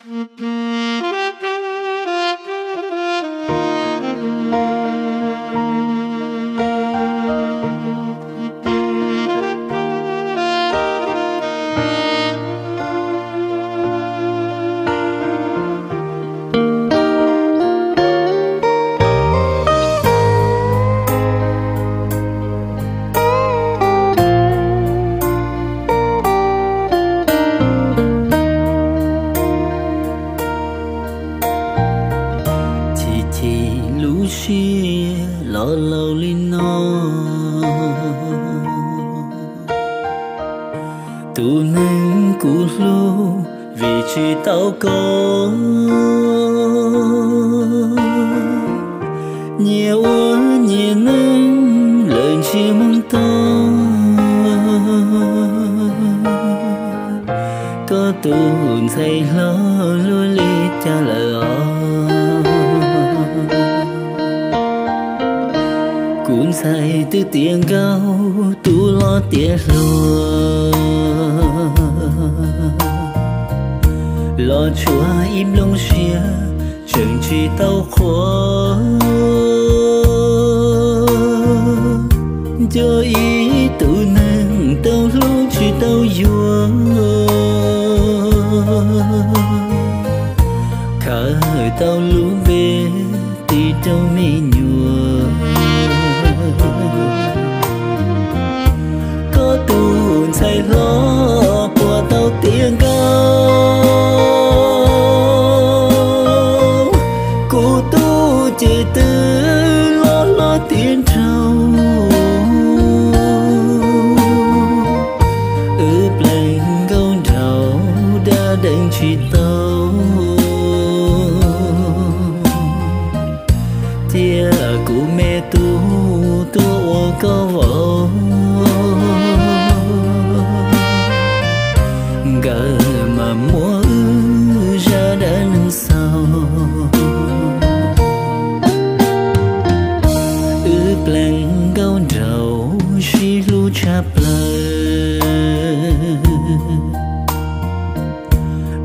Chim chim lub siab los laus li no, tus neeg kuv hlub vim tsis tau koj. Nyias ua nyias neej lawm ntsiag moo to, koj tus ntxhais hlob luag li cas lawm os. Kuv ntxhais twb tiav nkauj, tus hlob tiav hluas, los tshuav ib nplooj siab tseem tsis tau qhuav. Nco ib tug neeg tau hlub tsis tau yuav, khaws tau lub npe tis rau me nyuam. Koj tus ntxhais hlob puas tau tiav nkauj, kuv tus ces twb loj hlob tiav nraug. Wb pleev nkauj nraug dab deev tsis tau, cia kuv me tub tuaj ua koj vauv. Nkawd mas muab wb zaj dab neeg xaus, wb pleev nkauj nraug sib hlub tshaj plaws.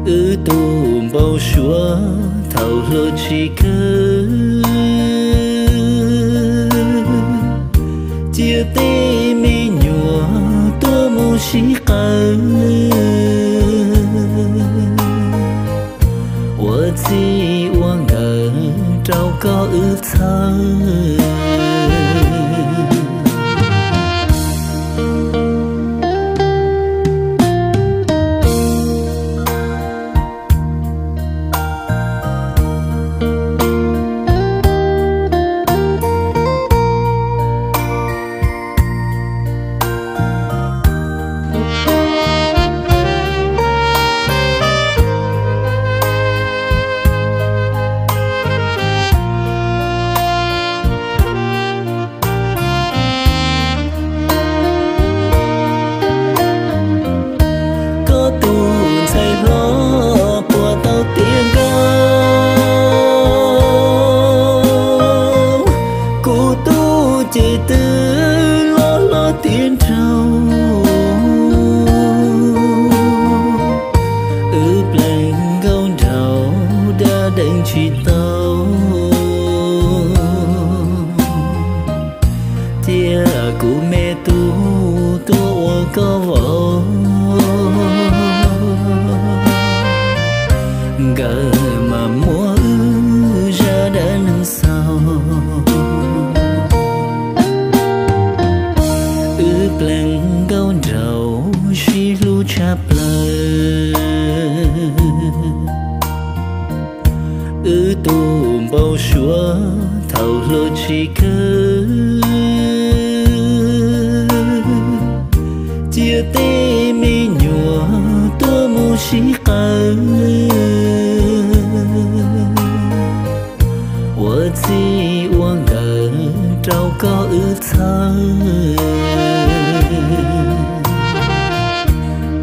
Wb tus npau suav thaum hluas tsis kawg, cia tej me nyuam tuaj mus sib qawm, ua txij ua nkawm rau koj wb txhawj. Koj tus ntxhais hlob puas tau tiav nkauj, kuv tus ces twb loj hlob tiav nraug. Wb pleev nkauj nraug dab deev tsis tau, cia kuv me tub tuaj ua koj vauv. Nkawd mas muab wb zaj dab neeg xaus, wb pleev nkauj nraug sib hlub tshaj plaws. Wb tus npau suav thaum hluas tsis kawg, cia tej me nyuam tuaj mus sib qawm, ua txij ua nkawm rau koj wb txhawj.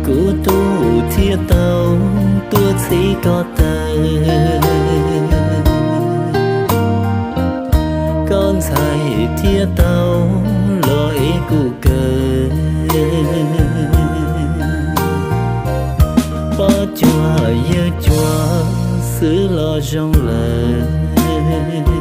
Kuv tus thiaj tau tuaj txhib koj tawm, koj ntxhais thiaj tau los ev kuv kawm. Pob cuag yawg cuag twb los zoo lawm.